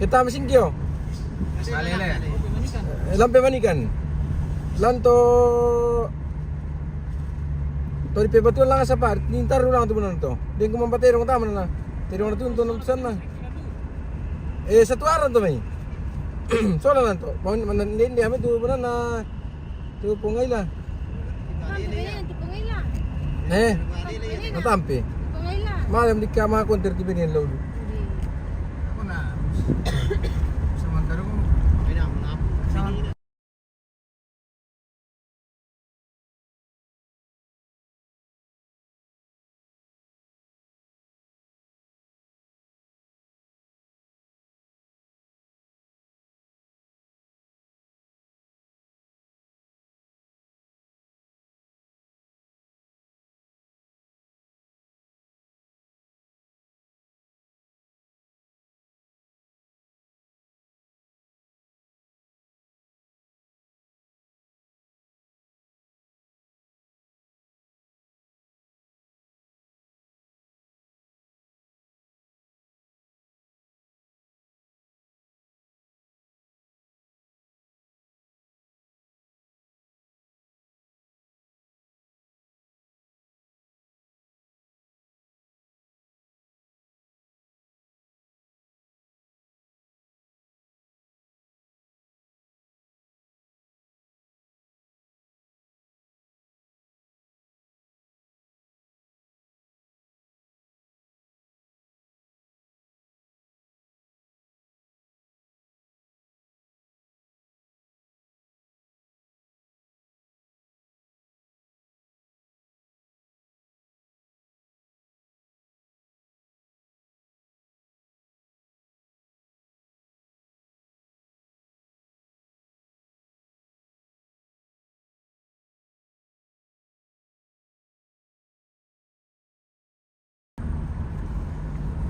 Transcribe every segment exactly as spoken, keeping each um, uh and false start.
Kita masingkyo. Malele. Eh, lampe manikan. Lanto. Tori pe batuan lang sa par, nintar ulang tu benar tu. Dia kumang patero tama na. Tero na tu tu na sana. Eh, satu arah tu mai. Soalnya nanto. Mau mana ni dia tu benar na. Tu Pungaila. Tampi ba yan, ti Pungaila. Eh, Tampi ba yan? Natampi. Ti Pungaila. Malam di ka mga konter ti biniyan lolo. Hindi. Ako na. Samantara ko. Samantara.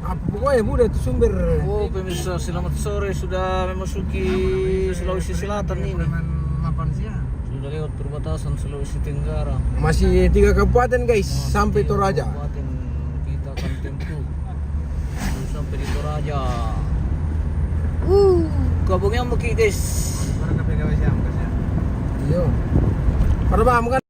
Apa pokoknya mudah tu sumber. Oh, pemirsa, selamat sore. Sudah memasuki Sulawesi Selatan ini. Sudah lewat perbatasan Sulawesi Tenggara. Masih tiga kabupaten, guys, sampai Toraja. Kabupaten kita akan tempuh sampai di Toraja. Uh, kabungnya maki, guys. Iyo. Para ba,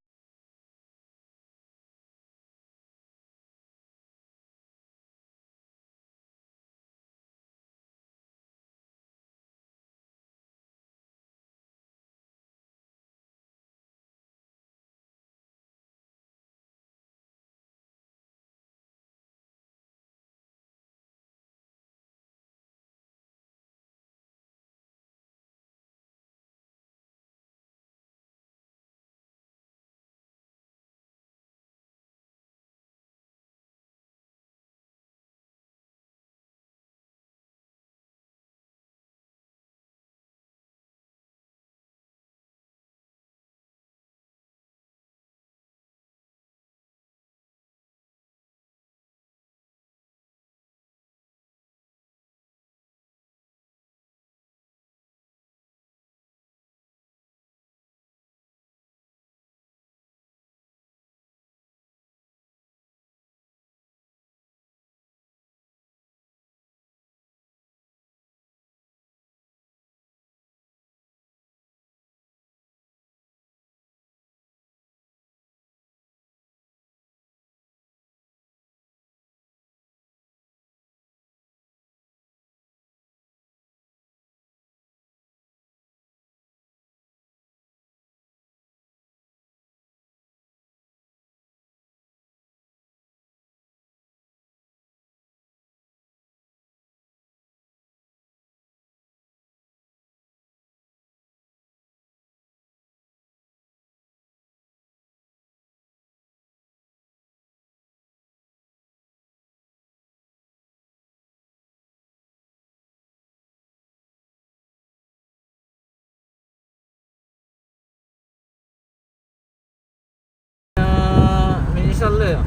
Ah, minisal ya.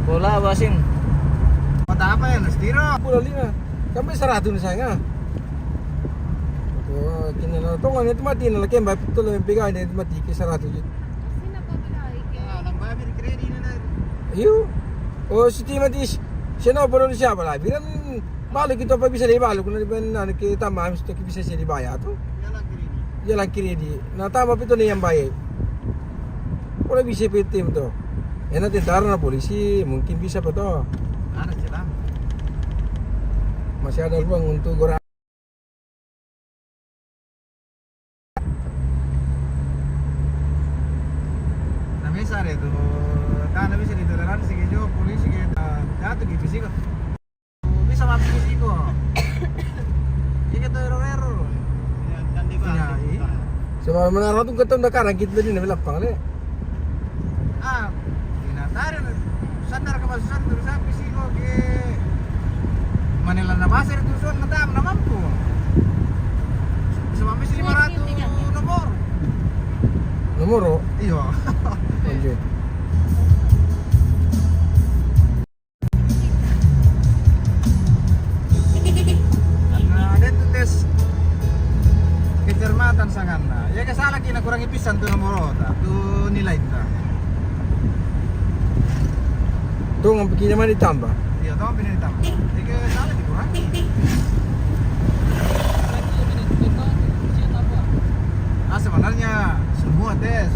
Bola basin. Kota apa ya, Nastiro? Pula lima. Sampai seratus ni saya. Oh, kini na tongan itu mati na laki ba, betul yang pegang dia itu mati ke seratus. Sina pa ba lagi? Ah, nang babir kredi na na. Iyo. Oh, si Timothy, siya na pa doon siya pala. Biran Balik itu apa bisa dibalik? Kuna di ben anu ke tambah, habis itu bisa saya dibayar tuh. Jalan kiri di. Jalan kiri di. Nah, tambah itu nih yang baik. Kalau bisa P T M tuh. Enak tentara na polisi, mungkin bisa apa tuh? Ada sih, Bang. Masih ada ruang untuk gerak. Na mesa de tu, ta na bisa ditoleransi ke jo polisi ke ta, jatu ke fisiko. Bisa mati fisiko. Ike tu error-error. Ya, kan di. Iya, bawah. Iya. Sebab menara tu ketemu dah karang kita tadi na lapang le. Ah, ina tari na sandar ka basu sandar sapi siko ke manela na basir tu son na tam na mampu. Sama misi lima ratus nomor. Nomor, oh? Iyo. Oke. Karena ada tu tes kecermatan sanganna. Ya, ke salah kina kurangi pisan tu nomor ta, tu nilai ta. Tu ngampi kina mani tambah. Iya, tu ngampi kina tambah. Ya, ke salah dikurangi. Ah, sebenarnya semua tes.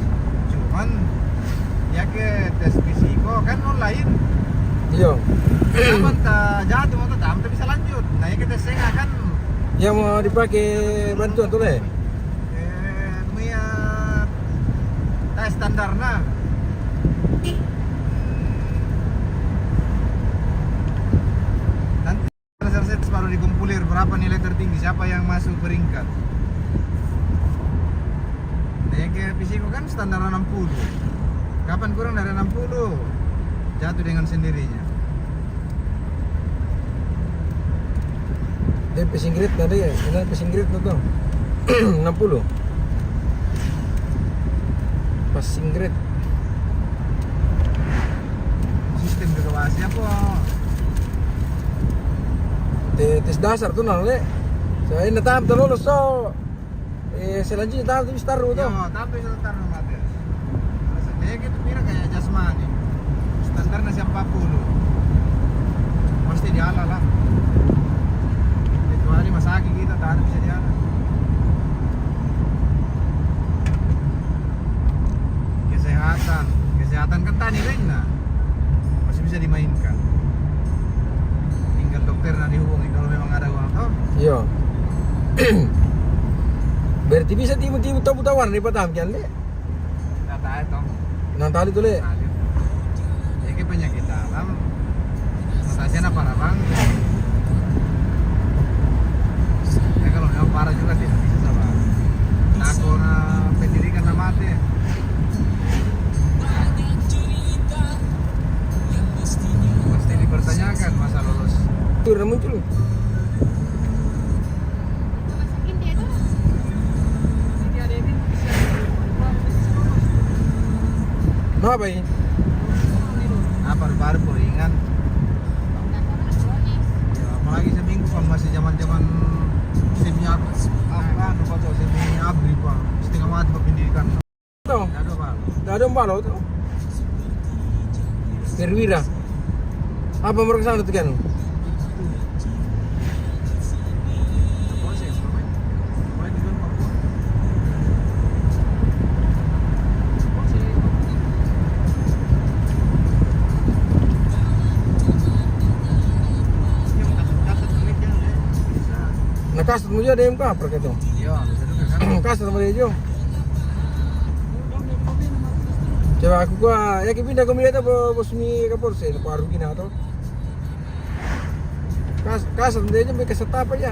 Cuman ya ke tes fisiko kan online. Iya. Kapan ta jatuh mau ta, ta bisa lanjut. Nah, ya ke tes senga kan. Yang mau dipakai bantuan tu le. Eh, mia ta standar na. Nanti selesai baru dikumpulir berapa nilai tertinggi, siapa yang masuk peringkat. Nah, yang ke fisiko kan standar enam puluh. Kapan kurang dari enam puluh, jatuh dengan sendirinya. Dia passing grade tadi ya, ini passing grade tuh. Enam puluh. Passing grade. Sistem juga masih apa? Te-, tes dasar tu nang le. Saya ini tahap tu lulus so. Eh, selanjutnya tahap tu bisa taruh tu. Yo, tahap tu bisa taruh, Matias. Alasan dia gitu pira kayak jasmani. Standarnya siap empat puluh. Pasti diala lah. Kecuali masaki kita tahan bisa diala. Kesehatan, kesehatan kan tani lain nah. Masih bisa dimainkan. Tinggal dokter na dihubungi kalau memang ada uang toh. Iya. Berarti bisa timu-timu tabu tawar di Batam kian le. Nang tali tu le. Jadi penyakit dalam. Natasha na parah bang. Ya kalau memang parah juga tidak bisa sabar. Takut na pendidikan na mati. Pasti dipertanyakan masa lulus. Itu udah muncul. Kenapa ini? Apa baru-baru ringan? Ya, apalagi seminggu kan masih zaman-zaman semi apa? Apa? Apa tuh semi abri pak? Setengah mati pendidikan. Tuh. Dado, Pak. Dado, Pak, lo tuh. Perwira. Apa mereka sana tuh kan? Na kasat mo dyan, dayem ka, perka to. Iya, bisa juga kan? Kasat mo dyan. Coba aku gua, ya, kipinda ko milita bo, bos mi ka Polsek, ko aru kina to. Kas-, kasat mo dyan, may kasat apa ya?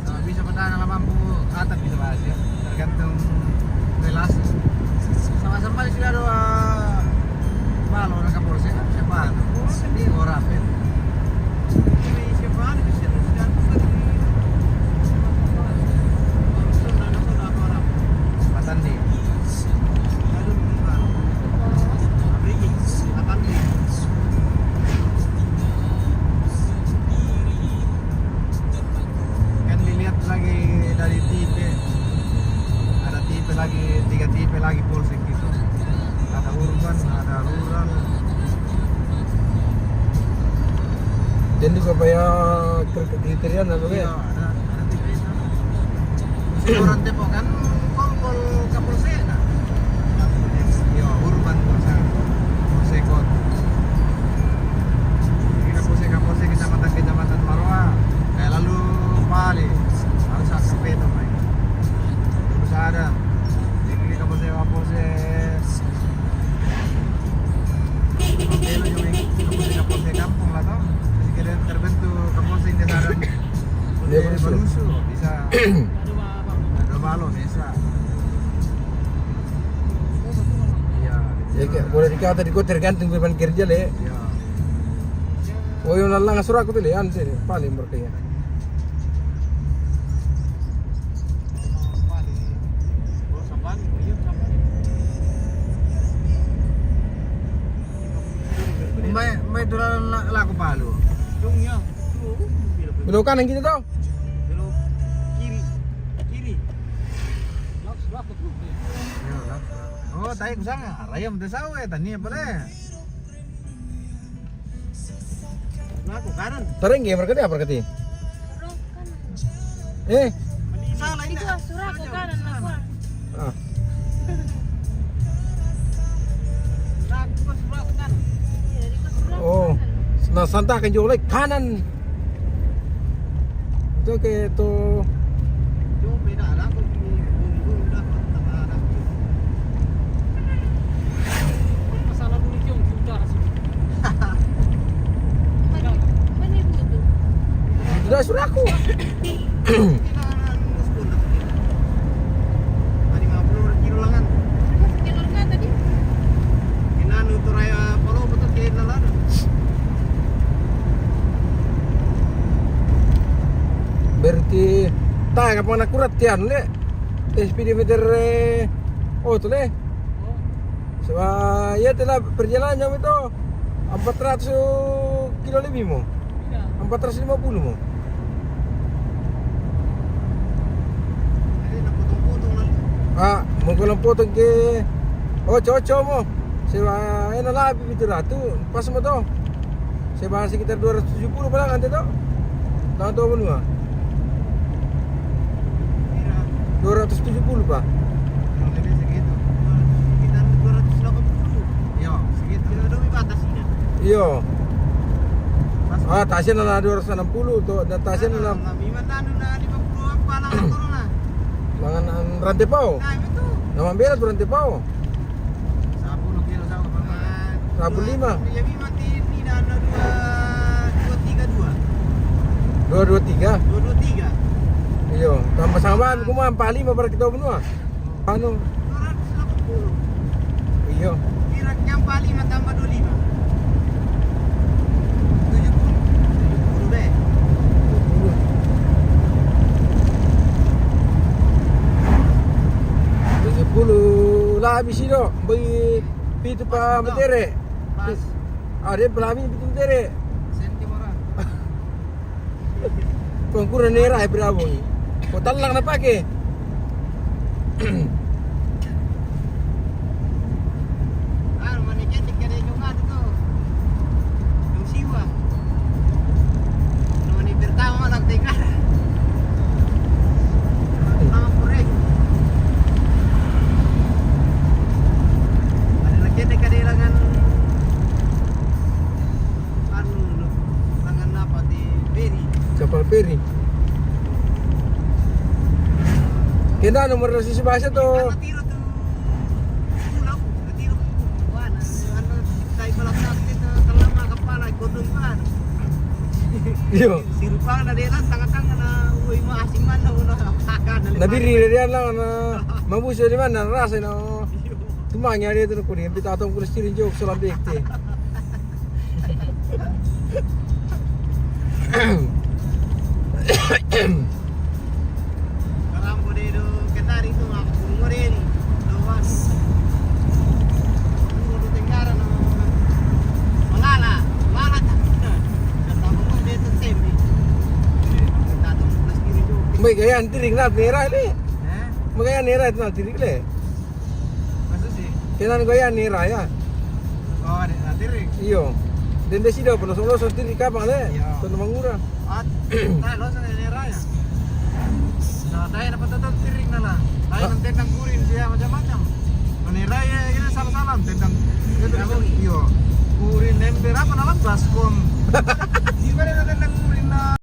Nah, bisa pernah na mampu atap bisa bahas ya, tergantung relasi. Sama-sama sudah dua balo na ka Polsek kan siapa? Di orang apa? Siapa? Bisa sudah. Matandi. Matandi. Kan dilihat lagi dari tipe, ada tipe lagi, tiga tipe lagi polsek itu. Ada urban, ada rural. Jadi ko paya kriteria na lo ya. Iya, ada, ada tiga itu. Mesti orang tepo kan, kol, kol Kapolsek, nah. Iya, urban masa. Kapolsek kota. Ini Kapolsek, Kapolsek kecamatan, kecamatan Maroa. Kayak lalu Pali. Harus akar peto, Pak. Harus ada. Ini Kapolsek, Kapolsek. Kapolsek kampung lah, toh. Jadi kita terbentuk Kapolsek yang ada. Iya, Balusu. Balusu, bisa. Ada balo, bisa. Iya. Ya, kayak boleh dikata di kota tergantung beban kerja, le. Iya. Oh, yang lalang surat aku tuh, le, anu sih, paling berkaya. Mai, mai tu la, la, laku palu. Belok kanan kita, toh? Belok kiri. Kiri. Iya, lah. Oh, tadi ku sanga, rayam te sawe, tani apa le? Laku kanan. Tareng ge berkati apa berkati? Eh, salah ini. Itu surat ke kanan, laku. Ah. Laku surat ke kanan. Iya, di surat ke kanan. Oh. Nah, santai kan jauh lagi kanan. Itu ke itu. Jauh beda lah, kok ini, ini, ini, ini, ini. Masalah dulu, Jong, sudah sih. Mana, mana ibu itu? Sudah suruh aku. Lima puluh kilo langan. Berapa kilo langan tadi? Inanu tu raya polo betul kilo langan. Berarti tak apa nak kurat tian le. Eh, speedometer, eh, oh, tu le. Sebab ia telah perjalanan jam itu empat ratus kilo lebih mo. Empat ratus lima puluh mo. Ah, mau kalau potong ke, oh, cocok mo. Sebab enak lah, lebih tujuh ratus, pas mo to. Saya bahas sekitar dua ratus tujuh puluh paling nanti toh. Nah, tuh menua. Dua ratus tujuh puluh, Pak. Kurang lebih segitu. Sekitar dua ratus delapan puluh. Iya, segitu. Tidak ada batas ini. Iya. Pas ah, tasnya lah dua ratus enam puluh tuh, dan tasnya lah. Nah, memang anu, nah, lima puluh apa lah, turun lah. Langan, anu, Rantepao. Nah, itu. Nama bela tuh Rantepao. Sapuluh kilo sama, Bang. Sapuluh lima. Iya, memang di, di dana dua, dua tiga dua. Dua dua tiga? Dua dua tiga. Iya, tambah sama, aku mah empat lima pada kita benua. Anu. Dua ratus delapan puluh. Iya. Kira-kira empat lima tambah dua lima. Tujuh puluh. Tujuh puluh deh. Tujuh puluh lah habis itu. Bagi pitu pa metere. Pas. Ah, dia pelami pitu metere. Senti orang. Pengkura nera, eh, bravo. Ko talang na pake. Anu, mani ketik kade cuma tu. Yang siwa. Mani pertama malam tengah. Pertama korek. Ada lagi ketik kade langan. Anu, tangan apa di feri? Kapal feri. Kena nomor sisi bahasa tu. Karena tiro tu. Pulau, tiro. Wana, anu, tai balap sakit tu, terlama kepala, kodong wana. Iyo. Sirupang na delan, tangan-tangan na, woi, ma asing mana, wala, kakan, na biri dari anak, na, mabusu dari mana, rasa, na. Iyo. Tumanya dia tu, kuni, kita atong kuni stiring jok, selam dek, te. Karambo de do kenari tu, aku ngoreni. Doan. Ngoro Tenggara no. Malala, malala tak. Datang rumah dia tu tembi. Datang plus kiri tu. Baik, gaya antiring lah, merah ni. Eh? Magaya nera itu nanti rik le. Masa sih? Kena gaya nera ya. Oh, ada nanti rik. Iyo. Dende sida pun loso-loso sendiri kapang le. Iya. Tentang mangura. Ah, tai loso ne raya. Nah, tai na patata tirik na la. Tai na tentang kurin dia macam-macam. Mane raya ini salah-salah tentang, iyo. Kurin ember apa na la, baskom. Gimana na tentang kurin na?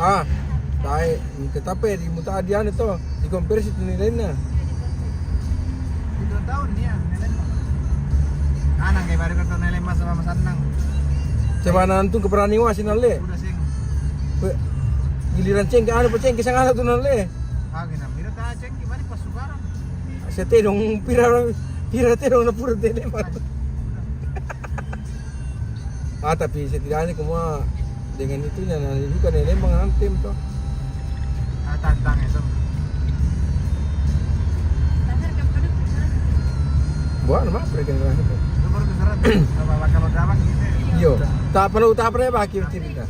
Ah, tae, mingka tape di muta di anu to, dikonversi tu nilena. Itu tahun dia, nilena. Ana ke baru kata nilai mas sama Mas Anang. Coba nantung ke berani wasi nale. Udah sing. Pe-, giliran cengke, anu pe cengke sang anu tu nale. Ah, gina, mira ta cengke balik pas sukarang. Sia tedong pira, pira tedong na pura tedong. Ah, tapi setidaknya kuma dengan itunya, nah, juga nih Lembang nanti toh. Ah, tantang itu. Buat apa mereka yang itu? Itu baru terserah. Apa kalau dapat gitu. Yo, tak perlu, tak perlu bagi cerita.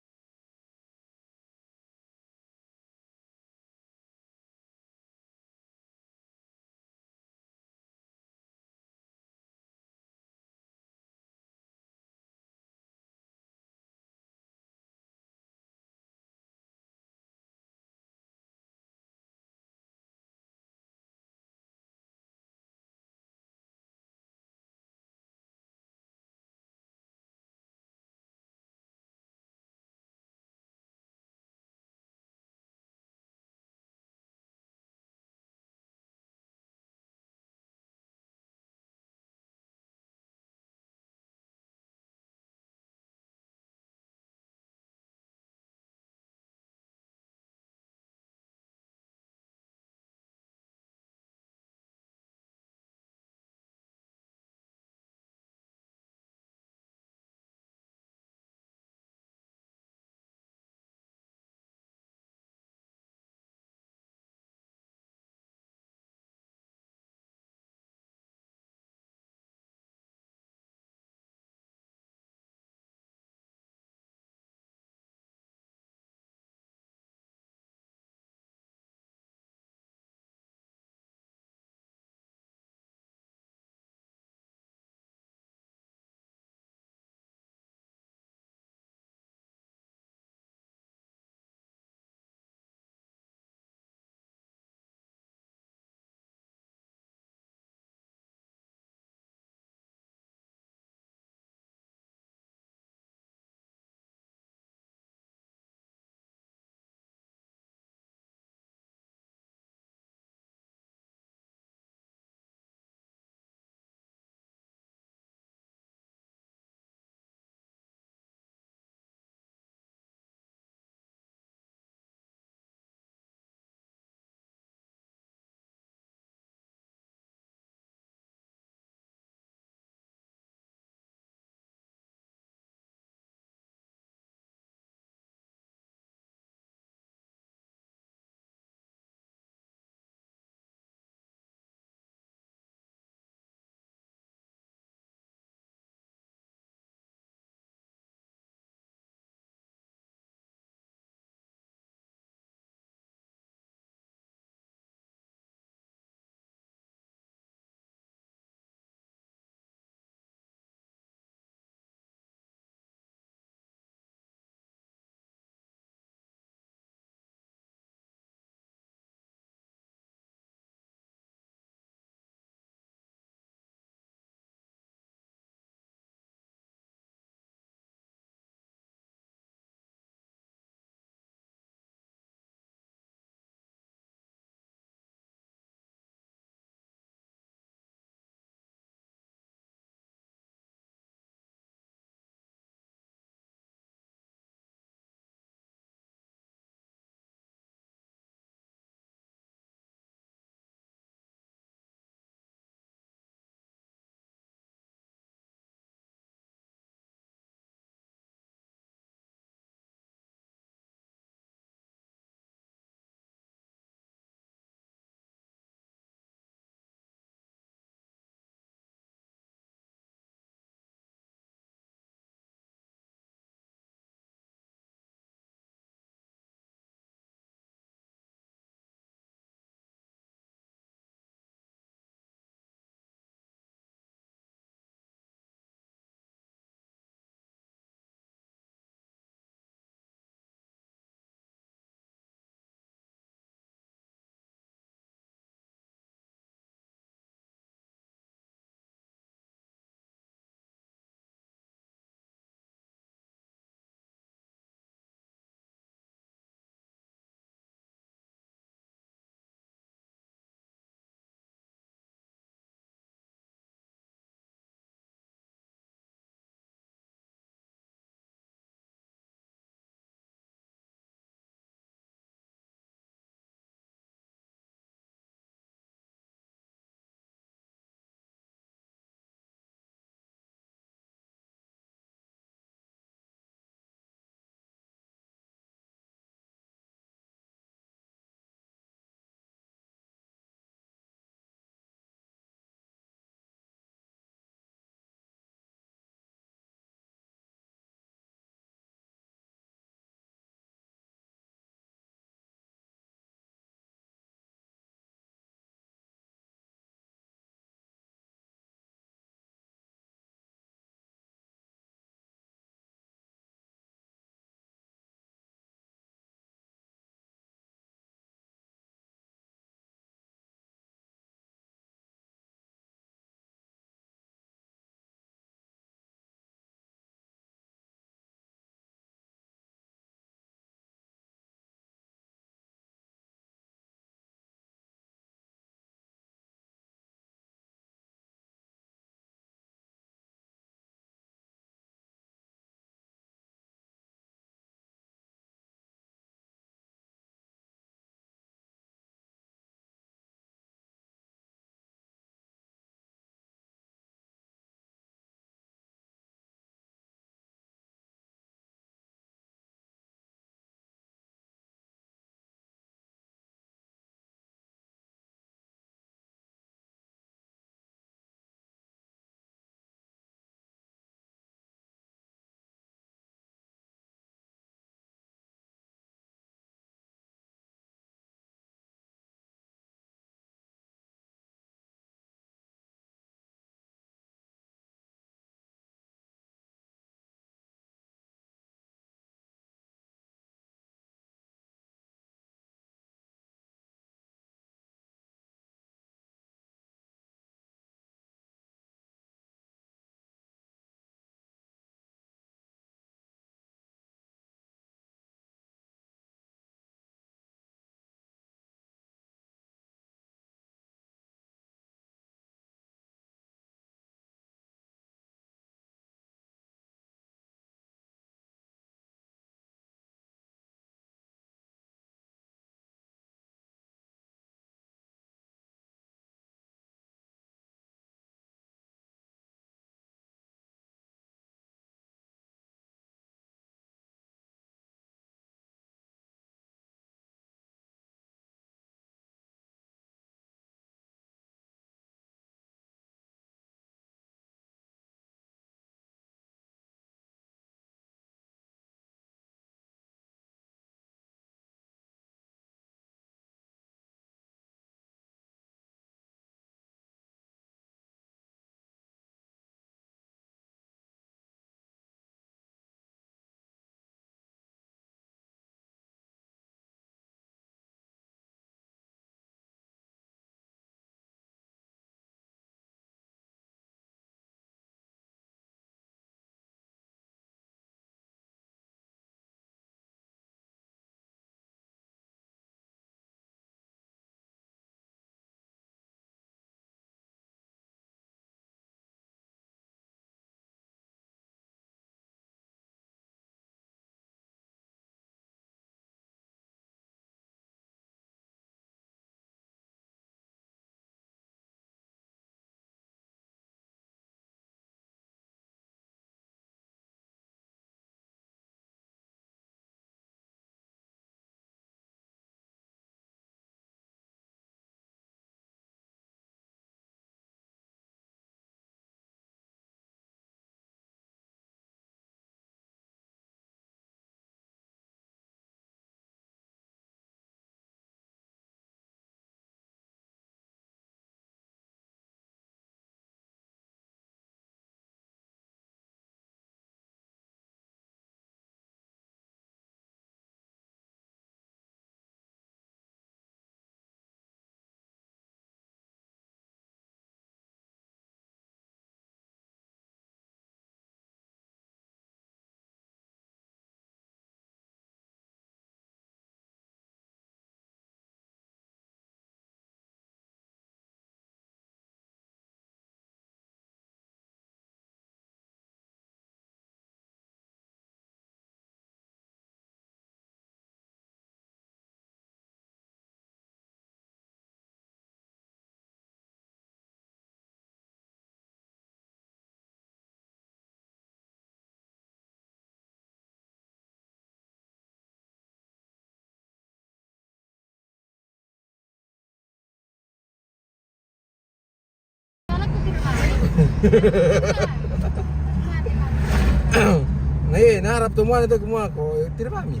Nah, iya, nah, harap temuan itu semua ko, tidak pahami.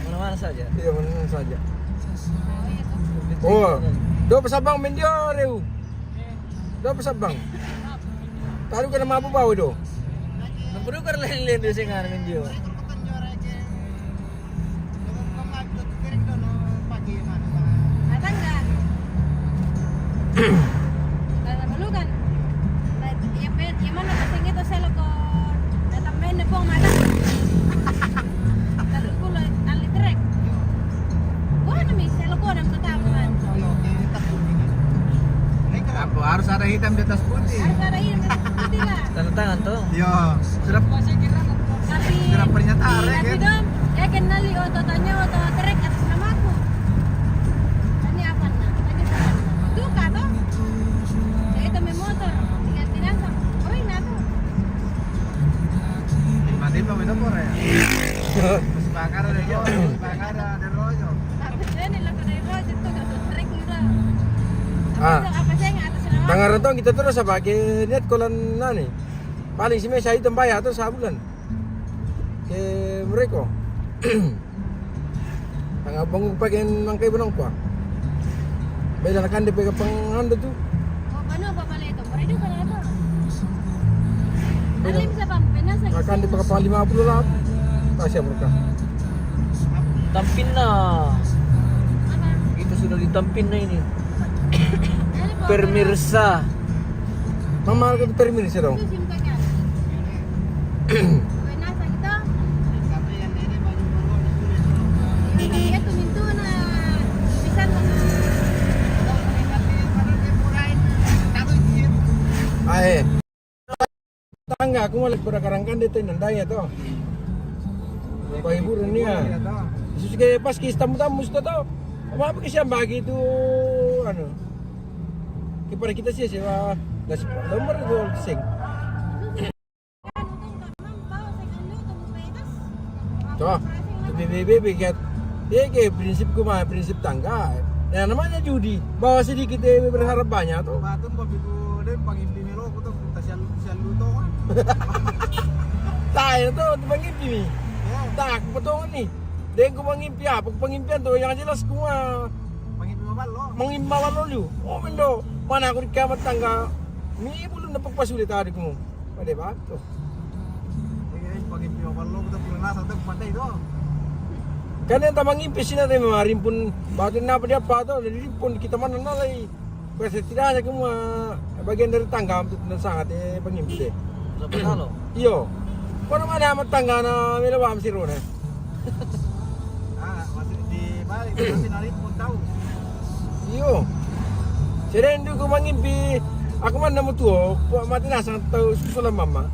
Mana-mana saja. Iya, mana-mana saja. Oh, do pasabang mendio reu. Do pasabang. Taru kena mabu bau do. Nampu dukar lain-lain di singan mendio. Datang nggak? Karena dulu kan, yang, yang mana pasang itu saya lo ko datang main nepong mata. Lalu kulo alih trek. Wah, nami saya lo ko dan ketamu kan. Apa harus ada hitam di atas putih? Harus ada hitam di atas putih lah. Tanda tangan tuh. Iya, sudah. Tapi sudah pernyataan, ya, tapi kan? Dong, dia kenali oto tanya oto trek atas namaku. Tanya apa, nah? Tanya apa? Duka toh? Saya itu main motor, tinggal binasa. Oh, ini aku. Tiba-tiba main motor ya? Masih bakar ada, masih bakar ada rojo. Tapi saya ini lo kena rojo tuh, nggak tuh trek udah. Ah. Apa saya nggak atas nama? Tangan rentong kita terus apa? Ke niat kolan nani? Paling si Mesa itu bayar atau sabulan ke mereka. Tanga bangun pakai mangkai benang kuah. Beda kan dia pegang pengan tu. Oh, mana apa balik itu? Mereka kan apa? Beda. Alim siapa? Pernah saya akan dipakai pang lima puluh lah. Kasih mereka. Tampinna. Apa? Itu sudah ditampinna ini. Pemirsa. Mama kan pemirsa dong. Itu simpelnya. Ae. Tangga, aku malas pada karangkan dia tu nandai ya toh. Kau hiburan ni ya. Yesus ke pas kis tamu-tamu sudah toh. Apa apa kesian bagi tu anu. Kepada kita sih sih lah. Dah nomor tu sing. Toh, B B B bikin. Dia ke prinsipku mah prinsip tangga. Yang namanya judi, bawa sedikit dia berharap banyak tuh. Batum babi ku dia pangimpi melo ku tuh, kita sial sial lu tuh. Tah, itu tuh pangimpi nih. Ya. Tah, aku potong nih. Dia aku pangimpi apa? Aku pangimpian tuh yang jelas ku mah. Pangimpi mabal lo. Mangimpi mabal lo lu. Oh, mendo. Mana aku di kiamat tangga. Ini belum dapat pas udah tadi ku. Pada apa tuh? Kan yang tamang impis ini tadi mamarin pun batu napa dia apa tuh, jadi pun kita mana nalai. Bahasa tidak ada semua bagian dari tangga untuk dan sangat eh pengimpis eh. Siapa tahu? Iyo. Kono mana amat tangga na melo paham sirone. Ah, masih di balik, masih narik pun tahu. Iyo. Sedang dulu ku mangimpi, aku mana mau tuo, buat mati nasang tahu susulan mama.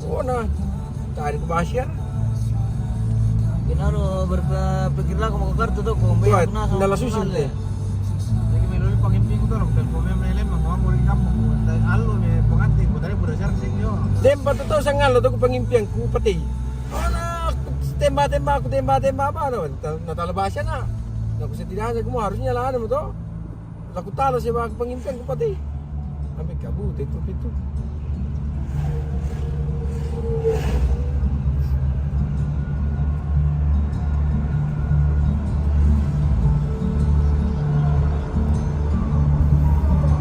Oh, nah. Tadi ku basian. Kinaro berpikir lah, mau ke kartu tuh, kau bayar penas, ndak langsung sih. Lagi melodi pangimpi ku tuh, telepon mem lelem, mau ngomong di kampung. Allo me pengantin, ku tadi budak siar sing yo. Tempat tuh sangat lo tuh pangimpian ku peti. Anak tembak-tembak, aku tembak-tembak apa no? Natala bahasa nak. Aku setidaknya aku mau harusnya lah ada motor. Aku tala sih bang pengimpian ku pati. Ambil kabu itu itu.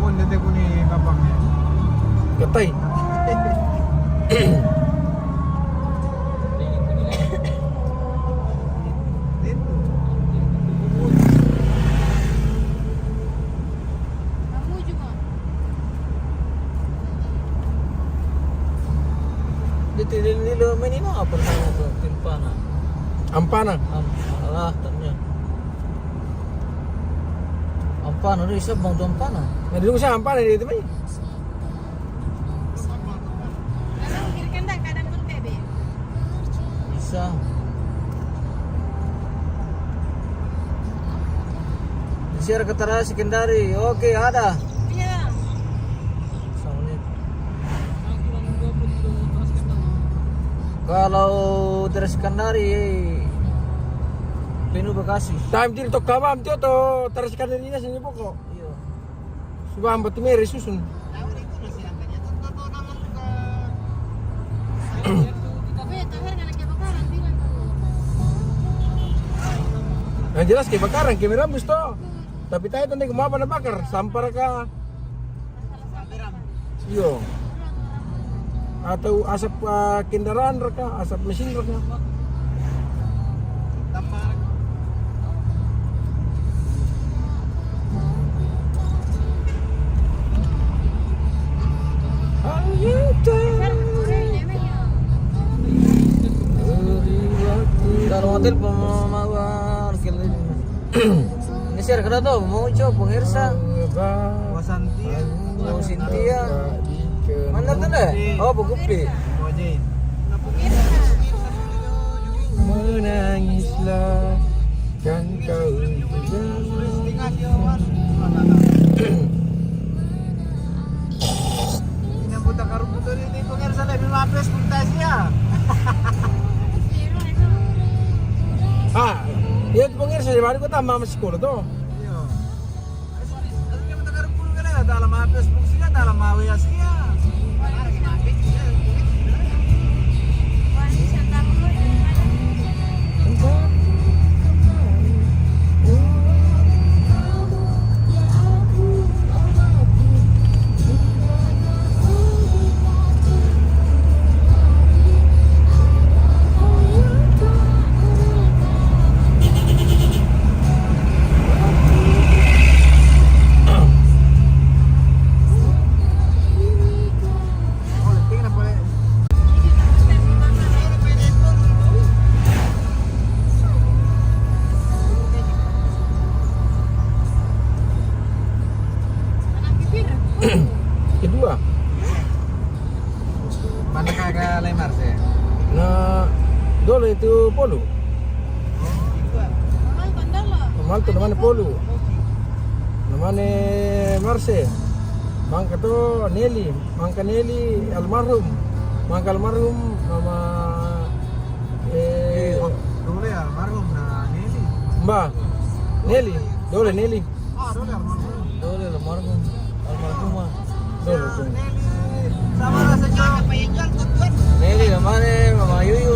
Pun dia teku ni kapang ni. Katai. Dito, dito, may nino apa na ito? Timpana. Ampana. Am, alah, tanya. Ampana, di isa bang tu ampana. Nandito ko siya, ampana, dito may. Bisa. Share ke Teras Sekendari. Oke, ada. Iya. Sama ni. Kalau Teras Sekendari, penuh Bekasi. Time diri to kamam tio to Teras Sekendari ini sini pokok. Iya. Sudah ambat tu meri susun. Yang jelas kebakaran, kami rambus toh. Tapi tahu tentang kenapa na bakar, sampah ka. Iyo. Atau asap, ah, kendaraan raka, asap mesin raka. Kalau hotel pemawar. Ini share kada tahu mau coba pemirsa. Wasantia. Wasantia. Mana tu deh? Oh, Bukupi. Menangislah, kan kau juga. Ini buta karung betul ini, pemirsa, lebih mapes puntas ya. Ah, iya, pemirsa, di mana kota mama sekolah tuh? Iya. Asli, asli, buta karung pun kena dalam mapes, fungsinya dalam mawe ya, sia. Kedua. Mana kagak lemar sih? Nah, dole itu polu. Mamal tu namanya polu. Namanya Marse. Mangka tu Neli, mangka Neli almarhum. Mangka almarhum mama, eh, dole almarhum na Neli. Mbah. Neli, dole Neli. Dole almarhum. Almarhumah. Dole tu. Neli namanya mama Yuyu.